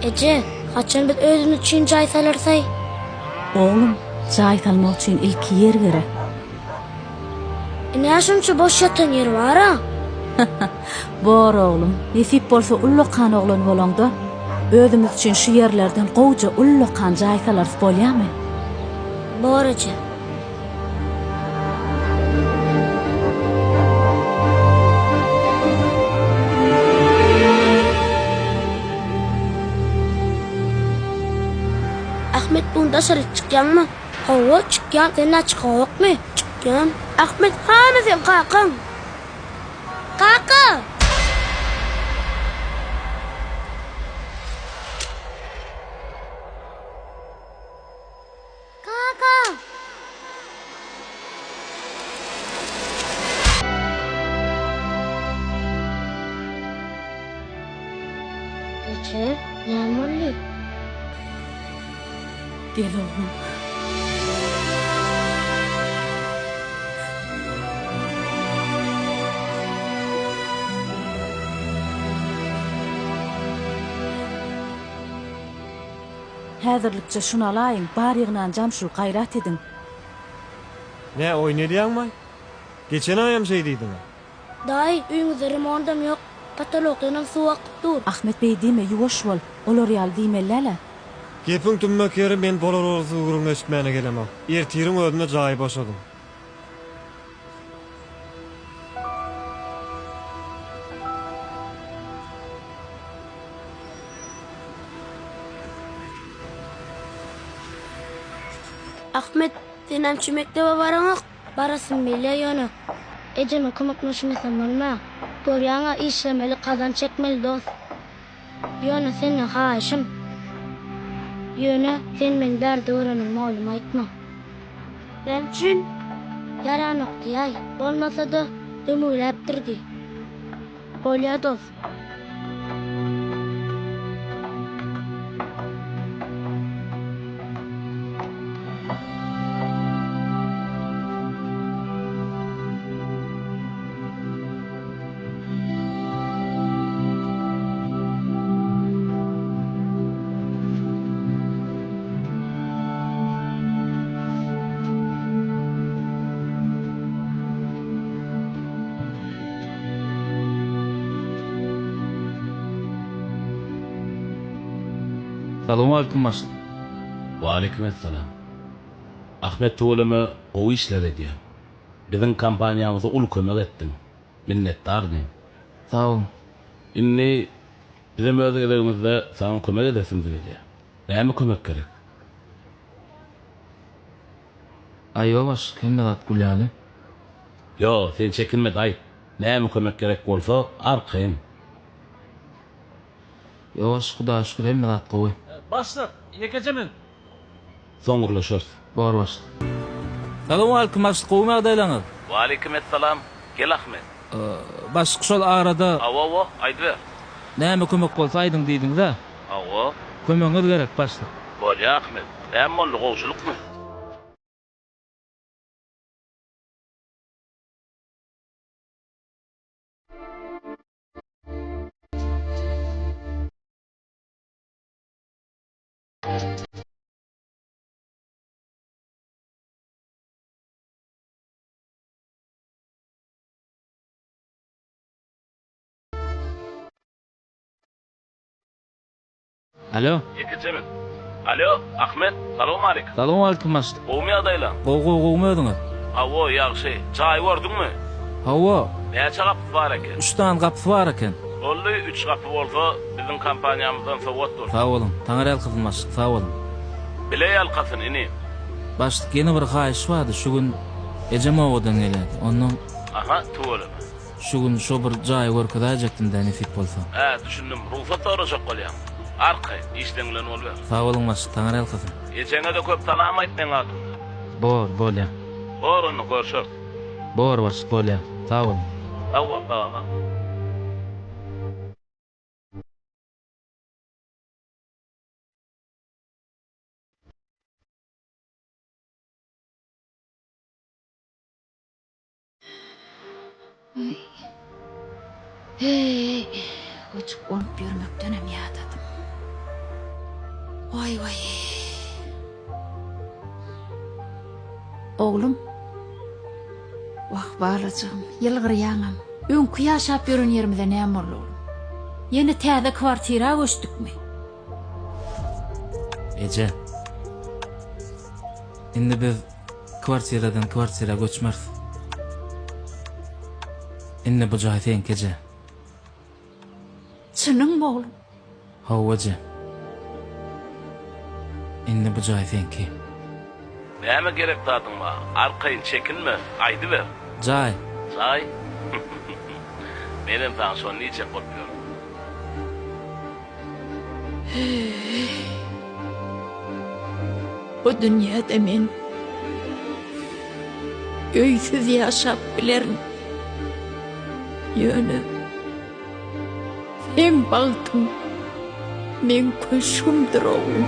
Eje, haçan biz özümiz üçin jaý salarsaý? Oglum, jaý salmak üçin ilki ýer gerek. Ine şunça boş ýatan ýer bar-a. Bor oglum, nesip bolsa ullakan oglan bolaňda, özümiz üçin şu ýerlerden gowja ullakan jaý salarys bolýamy? Bor eje. Ahmet bu gün daşary çykýaňmy? Hawa, çykýan. Sen-ä çykaňokmy? Çykýan. Ahmet, hany seň kakaň? Kaka! Kaka! Eje, näme boldy? Gel oglum. Häzirlikçe şuny alaýyň, bar ýygnanjam şul, gaýrat ediň. Nä oýun edýäňmaý? Geçen aýam şeý diýdiňä. Daýy, öýüňizde remondam ýok, potolokdanam suw akyp dur. Ahmet beý diýme, ýuwaş bol. Olar ýaly diýmeli däl-ä. Gepiň tümmek ýeri men bolar-bolsuz gürrüň eşitmäne gelemok. Ertiriň özünde jaýy boşadyň. Ahmet, sen näme üçin mekdebe baraňok? Barasym gelýär ýöne ejeme kömekleşmesem bolmaýar. Görýäň-ä işlemeli, gazanç etmeli dost. Ýöne senden haýyşym, ýöne sen meni bärde göreniňi molluma aýtma. Näme üçin? Ýaranok diýäý, bolmasa-da dömügläpdir diý. Bolýa dost. Salowmalikim başlyk. Waleýkim essalam. Ahmet tüweleme gowy işler edýäň. Biziň kompaniýamyza uly kömek etdiň. Minnetdar men. Sag boluň. Indi bizem öz gezegimizde saňa kömek edesimiz gelýär. Näme kömek gerek? Aý ýok başlyk hemme zat gül ýaly. Ýok, sen çekinme-de aýt. Näme kömek gerek bolsa, arkaýyn. Ýok başlyk Hudaýa şükür hemme zat gowy. Başlyk, ýekeje minut. Soň gürleşeris. Bor başlyk. Salowmalikim başlyk gowumy ýagdaýlaňyz? Waleýkim essalam. Gel Ahmet. Başlyk şol arada. Hawa-hawa, aýdyber. Näme kömek bolsa aýdyň diýdiňiz-ä. Hawa. Kömegiňiz gerek başlyk. Bolýa Ahmet. Näme boldy, gowşulykmy? Alo. Ýekeje min. Alo, Ahmet, salowmalikim. Salowmalikim başlyk. Gowumy ýagdaýlaň? Gowy gowy gowumy özüňiz? Hawa, ýagşy. Jaýy gördüňmi? Hawa. Näçe gapysy bar eken? Üç sany gapysy bar eken. Boldy, üç gapy bolsa, biziň kompaniýamyzdan sowgat bolsun. Sag boluň. Taňryýalkasyn başlyk, sag boluň. Bile ýalkasyn, inim. Başlyk, ýene bir haýyş bardy, şu gün ejem obadan gelýärdi. Onnoň. Aha, tüweleme. Şu gün şo bir jaýy görkezäýjekdim-dä, nesip bolsa. Hä, düşündim. Rugsat sorajak bolýaň. Arkaýyn, işleň bilen boluber. Sag boluň başlyk, Taňryýalkasyn. Ejeňe-de köp salam aýt meň adymdan. Bor, bolýa. Bor onda, görşeris. Bor başlyk, bolýa. Sag boluň. Sag bol, sag-aman. Heý, gojuk bolup ýörmekdenem ýadadym. Waý waý. Oglum. Wah balajygym, ýylgyrýaňam. Öňki ýaşap ýören ýerimize näme boldy oglum? Ýene täze kwartira göçdükmi? Eje. Indi biz kwartiradan kwartira göçmeris. Indi bu jaý seňki eje. Çynyňmy oglum? Hawa eje. Indi bu jaý seňki. Näme gerek zadyň bar? Arkaýyn çekinme, aýdyber. Jaý. Jaý? Menem saňa şony diýjek bolup ýörün. Bu dünýäde men öýsüz ýaşap bilerin. Ýöne seň bagtyň meň köşgümdir oglum.